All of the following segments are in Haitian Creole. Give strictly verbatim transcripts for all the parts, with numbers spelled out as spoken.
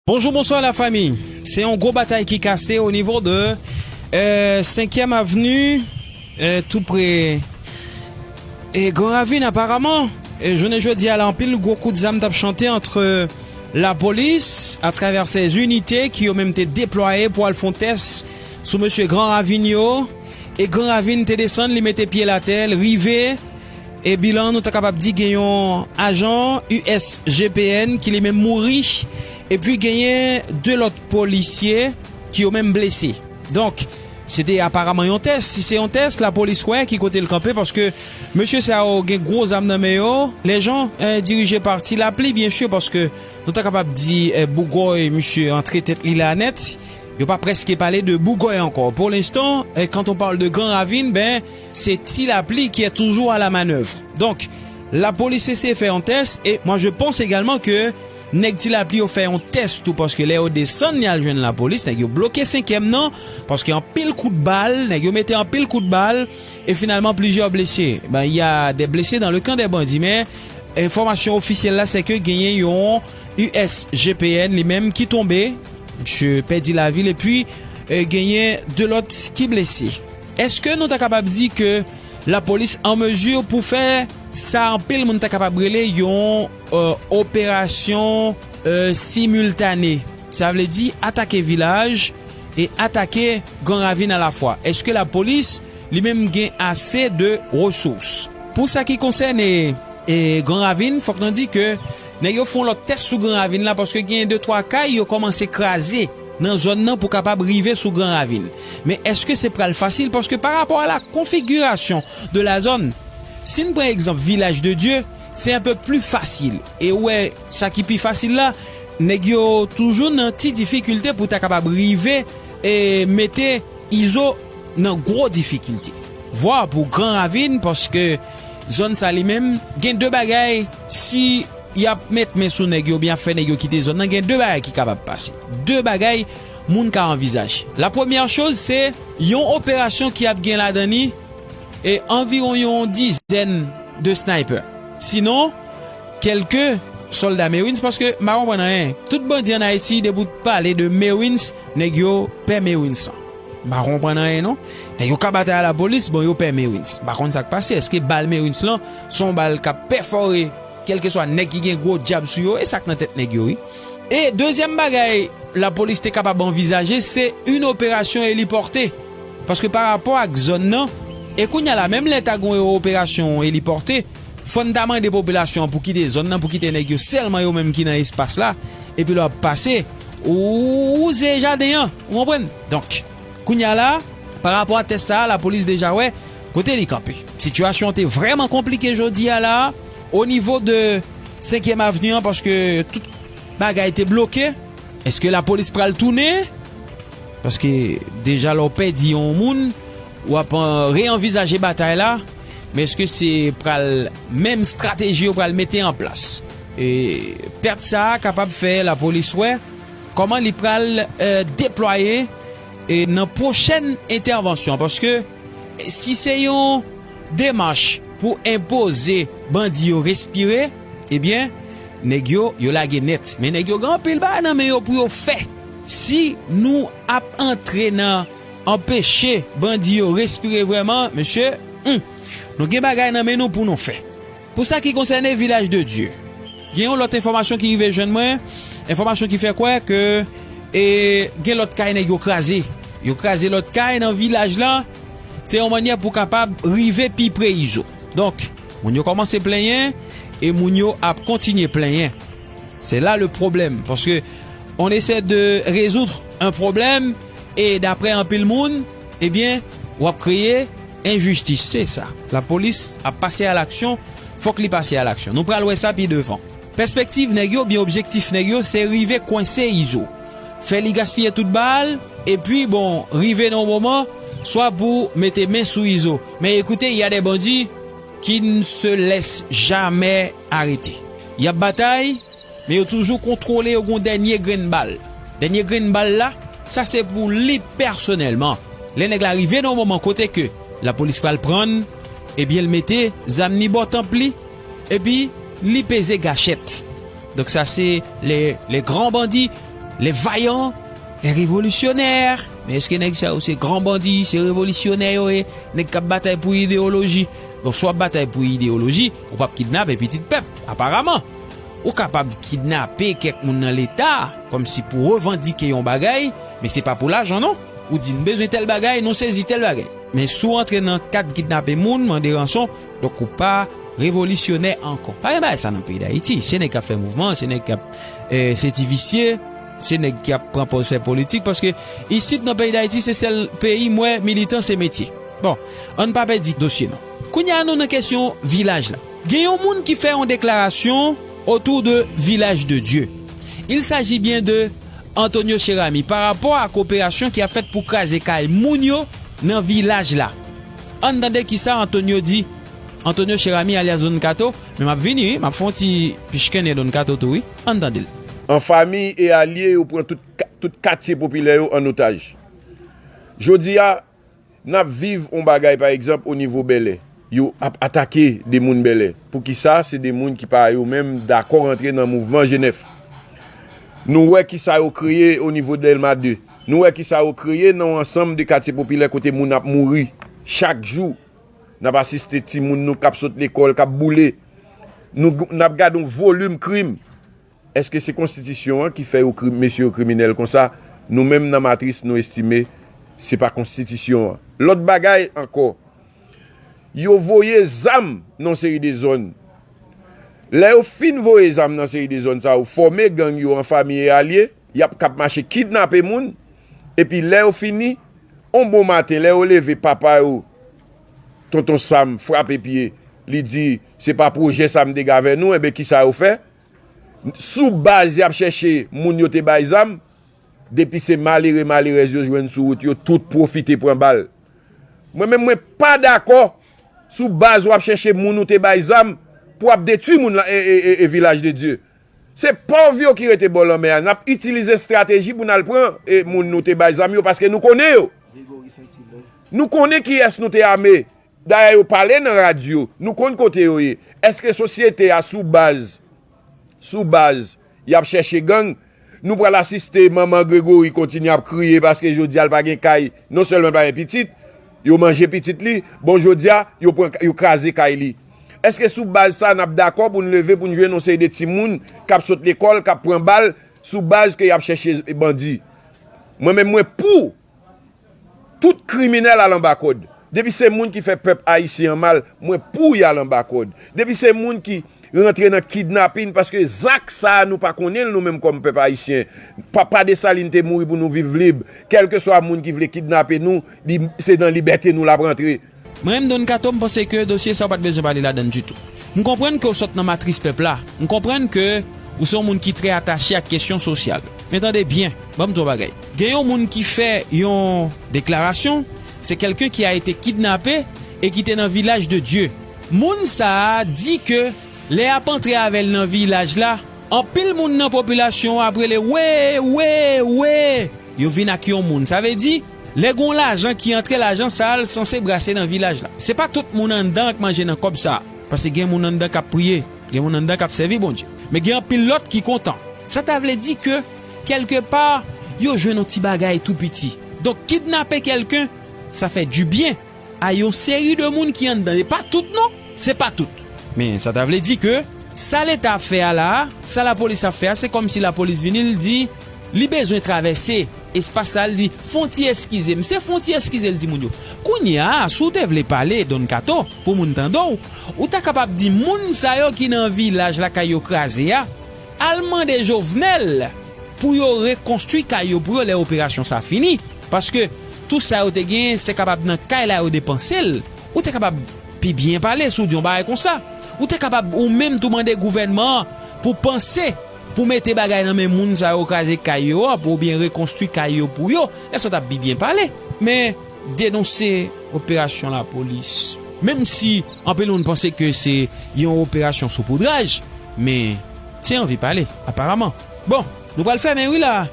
Bonjou, bonswa lafanmi. Se yon gwo batay ki kase o nivo de, euh, Senkyèm Avni, euh, tou pre, e, Gran Ravin aparaman. E jounen jodi a la, anpil gwo kout zam t ap chante ant lapolis atravè sèz inite ki yo menm te deplwaye pou al fè yon tès sou mesye Gran Ravin yo. E Gran Ravin te desann, li mete pye l atè, l rive. E bilan, nou ta kapab di gen yon ajan U S G P N ki li menm mouri. Epi genyen de lòt polisye ki yo menm blese. Donk, se te aparaman yon tès. Si se yon tès, lapolis wè ki kote l kanpe, paske mesye sa yo gen gwo zam nan men yo. Lèjan, eh, dirije pa Ti Lapli, byen si, paske nou ta kapab di, eh, Bougòy, misye antre tèt li la nèt. Yo pa prèske pale de Bougòy ankò. Pou lenstan, eh, quand on parle de Gran Ravin, ben, se Ti Lapli qui est toujours à la manœuvre. Donk, lapolis eseye fè yon tès, e moi je pense également que nèg Ti Lapli yo fè yon tès tou, paske lè yo desann, y al jwenn lapolis, nèg yo bloke senkyèm nan, paske anpil kout bal, nèg yo mete anpil kout bal, e finalman plizyè blese. Ben, il y a des blessés dans le camp des bandits, men enfòmasyon ofisyèl la, se ke genyen yon U S G P N li menm ki tonbe, misye pèdi lavi l, epi, eh, genyen de lòt ki blese. Èske nou ta kapab di ke lapolis an mezi pou fè sa anpil moun ta kapab rele yon, eh, operasyon, eh, similtane? Sa vle di atake vilaj e atake Gran Ravin alafwa. Èske lapolis li menm gen ase de resous? Pou sa ki konsène, eh, Gran Ravin, fòk nou di ke nèg yo fè yon lòt tès sou Gran Ravin la, paske gen de twa kay yo kòmanse kraze nan zòn nan pou kapab rive sou Gran Ravin. Men èske se pral fasil? Paske pa rapò a la konfigirasyon de la zòn, si n pran egzanp Vilaj de Dye, se un peu plus facile. E ou wè, sa ki pi fasil la, nèg yo toujou nan ti difikilte pou ta kapab rive e mete Izo nan gwo difikilte. Vwa pou Gran Ravin, paske zòn sa li menm gen de bagay, si y ap met men sou nèg yo, oubyen ap fè nèg yo kite zòn nan, gen de bagay ki kapab pase. De bagay moun ka anvizaje. La premyè choz, se yon operasyon ki ap gen ladan li, e anviwon yon dizèn de sniper. Sinon, kèlke sòlda Marines, paske m pa konprann anyen. Tout bandi ann Ayiti, depi w pale de Marines, nèg yo pè Marines lan. M pa konprann anyen, non. Nèg yo ka batay a lapolis, bon, yo pè Marines. M pa konn sa k pase. Èske bal Marines lan, se yon bal k ap pèfòre, kèlkeswa nèg ki gen gwo djab sou yo, e sa k nan tèt nèg yo, wi. E dezyèm bagay, lapolis te kapab anvizaje, se yon operasyon elipòte. Paske pa rapò ak zòn nan, e kounye a la, menm lè ta gen yon operasyon elipòte, fò n ta mande popilasyon an pou kite zòn nan, pou kite nèg yo sèlman yo menm ki nan espas la, epi lè w ap pase, ou wouze jaden an, ou konprann? Donk, kounye a la, pa rapò a tès sa a, lapolis deja wè kote li kanpe. Sitiyasyon an te vrèman konplike jodi a la, o nivo de Senkyèm Avni an, paske tout bagay te bloke. Èske lapolis pral tounen? Paske deja lè w pèdi yon moun, w ap, eh, reanvizaje batay la, men èske se pral menm estrateji yo pral mete an plas? E pèt sa a kapab fè lapolis wè kòman li pral, eh, deplwaye, eh, nan pwochèn entèvansyon, paske si se yon demach pou enpoze bandi yo respire, ebyen, nèg yo, yo lage nèt. Men nèg yo gen anpil bagay nan men yo pou yo fè. Si nou ap antre nan anpeche bandi yo respire vrèman, mesye, hmm, nou gen bagay nan men nou pou nou fè. Pou sa ki konsène Vilaj de Dye, gen yon lòt enfòmasyon ki rive jwenn mwen, enfòmasyon ki fè kwè ke, e, gen lòt kay nèg yo kraze. Yo kraze lòt kay nan vilaj la, se yon mannyè pou kapab rive pi pre Izo. Donk, moun yo kòmanse plenyen, e moun yo ap kontinye plenyen. C'est là le problème, paske on essaie de résoudre un problème, e daprè anpil moun, ebyen, w ap kreye enjistis, se sa. Lapolis ap pase a laksyon, fòk li pase a laksyon. Nou pral wè sa pi devan. Pèspektiv nèg yo, byen objektif nèg yo, se rive kwense Izo. Fè li gaspiye tout bal, epi bon, rive nan yon moman, swa pou mete men sou Izo. Men ekoute, y a des bandits qui ne se laissent jamais arrêter. Y ap batay, men yo toujou kontwole yo gon dènye grenn bal. Dènye grenn bal la, sa se pou li pèsonèlman. Lè nèg la rive nan yon moman kote ke lapolis pral prann, ebyen l mete zam li bò tanp li, epi li peze gachèt. Donk sa se les, les grands bandits les vaillants, les révolutionnaires. Men èske nèg sa yo se gran bandi, se revolisyonè yo ye, nèg k ap batay pou ideyoloji? Bon, si w ap batay pou ideyoloji, ou p ap kidnape pitit pèp, aparaman. Ou kapab kidnape kèk moun nan Leta, kòmsi pou revandike yon bagay, men se pa pou lajan non. Ou di n bezwen tèl bagay, nou sezi tèl bagay. Men si w antre nan kad kidnape moun, mande ranson, donk ou pa revolisyonè ankò. Pa gen bagay sa nan peyi Dayiti. Se nèg k ap fè mouvman, se nèg k ap, eh, se ti visye, se nèg k ap pran pòz fè politik, paske isit nan peyi Dayiti, se sèl peyi m wè militan se metye. Bon, ann pa pèdi dosye non. Kounye a nou nan kesyon vilaj la. Gen yon moun ki fè yon deklarasyon autour de Village de Dieu. Il s'agit bien de Antonio Cheramy pa rapò ak operasyon ki ap fèt pou kraze kay moun yo nan vilaj la. Ann tande kisa Antonio di. Antonio Cheramy alyas Don Kato, men m ap vini wi, m ap fè yon ti pichkennen Don Kato tou wi. Ann tande l. An fanmi e alye yo pran tout, ka- tout katye popilè yo an otaj. Jodi a, n ap viv yon bagay, pa egzanp, o nivo Bèlè. Yo ap atake de moun Bèlè. Poukisa? Se de moun ki pa yo menm dakò rantre nan mouvman G nèf. Nou wè kisa yo kreye o nivo Dèlma de. Nou wè kisa yo kreye nan yon ansanm de katye popilè kote moun ap mouri chak jou. N ap asiste timoun nou k ap sot lekòl, k ap boule. Nou, n ap gade yon volim krim. Èske se konstitisyon an ki fè yo kri- mesye yo kriminèl konsa? Nou menm nan Matris, nou estime se pa konstitisyon an. Lòt bagay ankò, yo voye zam nan yon seri de zòn. Lè yo fin voye zam nan seri de zòn sa yo, fòme gang yo an fanmi e alye, y ap k ap mache kidnape moun, epi lè yo fini, on bon maten, lè yo leve, papa yo, Tonton Sam, frape pye, li di, se pa pwojè sa m te gen avè nou, enben kisa yo fè? Sou baz y ap chèche moun yo te bay zam, depi se malere, malerèz yo jwenn sou wout yo, tout pwofite pran bal. Mwen menm, mwen pa dakò sou baz w ap chèche moun ou te bay zam pou w ap detwi moun lan e, e, e, e Vilaj de Dye. Se pòv yo ki rete bò lanmè a. N ap itilize estrateji pou n al pran e moun nou te bay zam yo paske nou konnen yo. Nou konnen kiyès nou te ame. Dayè yo pale nan radyo. Nou konn kote yo ye. Èske sosyete a sou baz, sou baz, y ap chèche gang? Nou pral asiste manman Gregory kontinye ap kriye paske jodi a l pa gen kay. Non sèlman l pa gen pitit, yo manje pitit li. Bon, jodi a, yo pran, yo kraze kay li. Èske sou baz sa n ap dakò pou n leve pou n jwenn yon seri de timoun k ap sot lekòl, k ap pran bal, sou baz ke y ap chèche bandi? Mwen menm, mwen pou tout kriminèl al anba kòd. Depi se moun ki fè pèp ayisyen an mal, mwen pou y al anba kòd. Depi se moun ki rantre nan kidnapin, paske zak sa a nou pa konnen l nou menm kòm pèp ayisyen. Papa Desalin te mouri pou nou viv lib. Kèlkeswa moun ki vle kidnape nou, li, se nan libète nou l ap rantre. Mwen menm Don Kato, m panse ke dosye sa w pa t bezwen pale ladan l ditou. M konprann ke w sot nan matris pèp la. M konprann ke ou se yon moun ki trè atache ak kesyon sosyal. Men tande byen, ban m di w yon bagay. Gen yon moun ki fè yon deklarasyon, se quelqu'un qui a été kidnappé et qui était dans Village de Dieu. Moun sa a di ke lè y ap antre avè l nan vilaj la, anpil moun nan popilasyon an ap rele, we, we, we. Yo vin ak yon moun. Sa vle di, lè gen yon lajan ki antre, lajan sa a l sanse brase nan vilaj la. Se pa tout moun anndan k manje nan kòb sa a. Paske gen moun anndan k ap priye, gen moun anndan k ap sèvi Bondye. Men gen anpil lòt ki kontan. Sa ta vle di ke, kèlkepa, yo jwenn yon ti bagay tou piti. Donk, kidnape kèlken, sa fè dibyen a yon seri de moun ki anndan. E pa tout non, se pa tout. Men sa ta vle di ke sa Leta ap fè a la a, sa lapolis ap fè a, se kòmsi lapolis vini, l di, li bezwen travèse espas sa, l di, fè on ti eskize m. Se fè on ti eskize l di moun yo. Kounye a, si w te vle pale, Don Kato, pou moun tande w, ou ta kapab di moun sa yo ki nan vilaj lakay yo kraze a, al mande Jovenel pou yo rekonstwi kay yo pou yo lè operasyon sa fini. Paske tou sa yo te genyen, se kapab nan kay la yo depanse l. Ou te kapab pi byen pale si w di yon bagay konsa. Ou te kapab ou menm tou mande gouvènman an pou panse pou mete bagay nan men moun sa yo kraze kay yo an, pou oubyen rekonstwi kay yo pou yo. Lè sa w t ap pi byen pale. Men denonse operasyon lapolis, menm si anpil moun panse ke se yon operasyon sopoudraj, men se anvi pale, aparaman. Bon, nou pral fèmen wi la.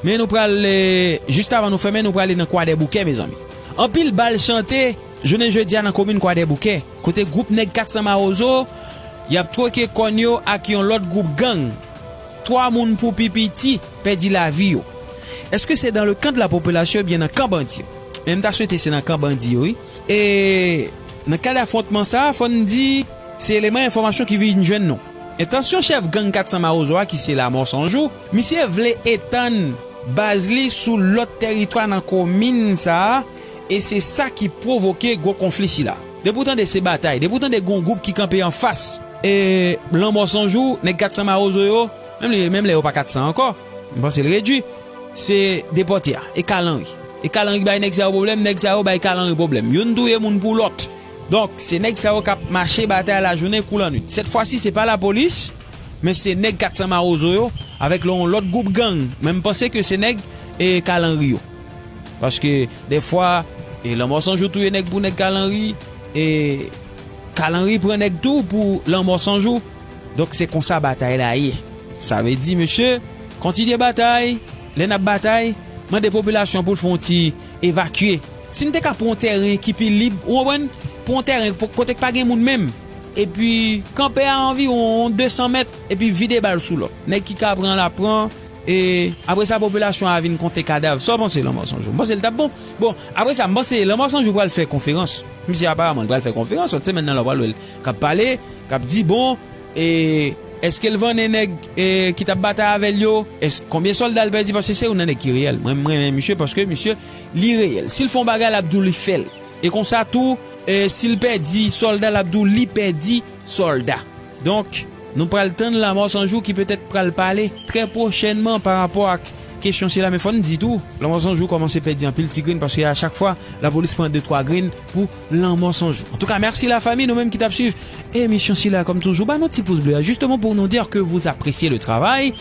Men nou pral, eh, jis avan nou fèmen, nou prale nan Kwadèboukè, mezanmi. Anpil bal chante jounen jodi a nan komin Kwadèboukè, kote gwoup nèg kat san Mawozo, y ap twoke kòn yo ak yon lòt gwoup gang. twa moun pou pi piti pèdi lavi yo. Èske se dans le camp de la population oubyen nan kan bandi yo? Men m ta swete se nan kan bandi yo, wi. E nan kad afwontman sa a, fò n di, se eleman enfòmasyon ki vin jwenn nou. Entansyon chèf gang kat san Mawozo a, ki se Lanmò San Jou, misye vle etann baz li sou lòt tèritwa nan komin sa a, e se sa ki pwovoke gwo konfli sila. Depi w tande se batay, depi w tande gon gwoup ki kanpe anfas, e, Lanmò San Jou, nèg kat san Mawozo yo, menm lè, menm lè yo pa kat san ankò, m panse l redui, se depòte a, e Kalanri. E Kalanri bay nèg sa yo pwoblèm, nèg sa yo bay Kalanri pwoblèm. Youn touye moun pou lòt. Donk, se nèg sa yo k ap mache batay lajounen kou lannwit. Sèt fwa si, se pa lapolis, men se nèg kat san Mawozo yo, avèk yon lòt gwoup gang. Men m panse ke se nèg, e, Kalanri yo. Paske, dèfwa, e, Lanmò San Jou touye nèg pou nèg Kalanri, e, Kalanri pran nèg tou pou Lanmò San Jou. Donk, se konsa batay la ye. Sa vle di, mesye, kontinye batay. Lè n ap batay, mande popilasyon pou l fè yon ti evakye. Si n te ka pran yon tèren ki pi lib, ou konprann? Pran yon tèren po-, kote k pa gen moun menm. Epi, kanpe a anviwon de san mèt, epi vide bal sou lòt. Nèg ki ka pran l ap pran, e apre sa, popilasyon a vin konte kadav. Sa w panse, Lanmò San Jou? M panse l t ap bon. Bon, apre sa, m panse Lanmò San Jou pral fè konferans. Misye aparaman, li pral fè konferans, lòt semèn nan la, w pral wè l k ap pale, k ap di, bon, e, èske l vannen nèg, e, ki t ap batay avè l yo? Èske, konbyen sòlda l pèdi? Paske se youn nan nèg ki reyèl. Mwen, m renmen misye paske misye, li reyèl. Si l fè yon bagay, l ap di w li fè l. E konsa tou, e, si l pèdi sòlda, l ap di w li pèdi sòlda. Donk, nou pral tann Lanmò San Jou ki petèt pral pale trè pwochènman pa rapò ak kesyon sila. Men fò n di tou, Lanmò San Jou kòmanse pèdi anpil ti grenn paske a chak fwa, lapolis pran de twa grenn pou Lanmò San Jou. Antouka, mèsi lafanmi, nou menm ki t ap swiv emisyon sila kòm toujou. Ba nou ti pous ble a, justement pour nous dire que vous appréciez le travail.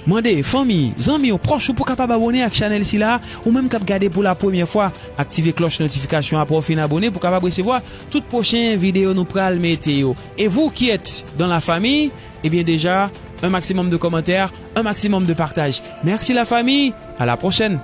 Mande fanmi, zanmi w, pwòch ou pou kapab abòne ak chanèl sila, ou menm k ap gade pou la premyè fwa, aktive klòch notifikasyon apre w fin abòne pou kapab resevwa tout pwochen videyo nou pral mete yo. Et vous qui êtes dans la famille, eh bien déjà, un maximum de commentaires, un maximum de partage. Merci la famille, à la prochaine.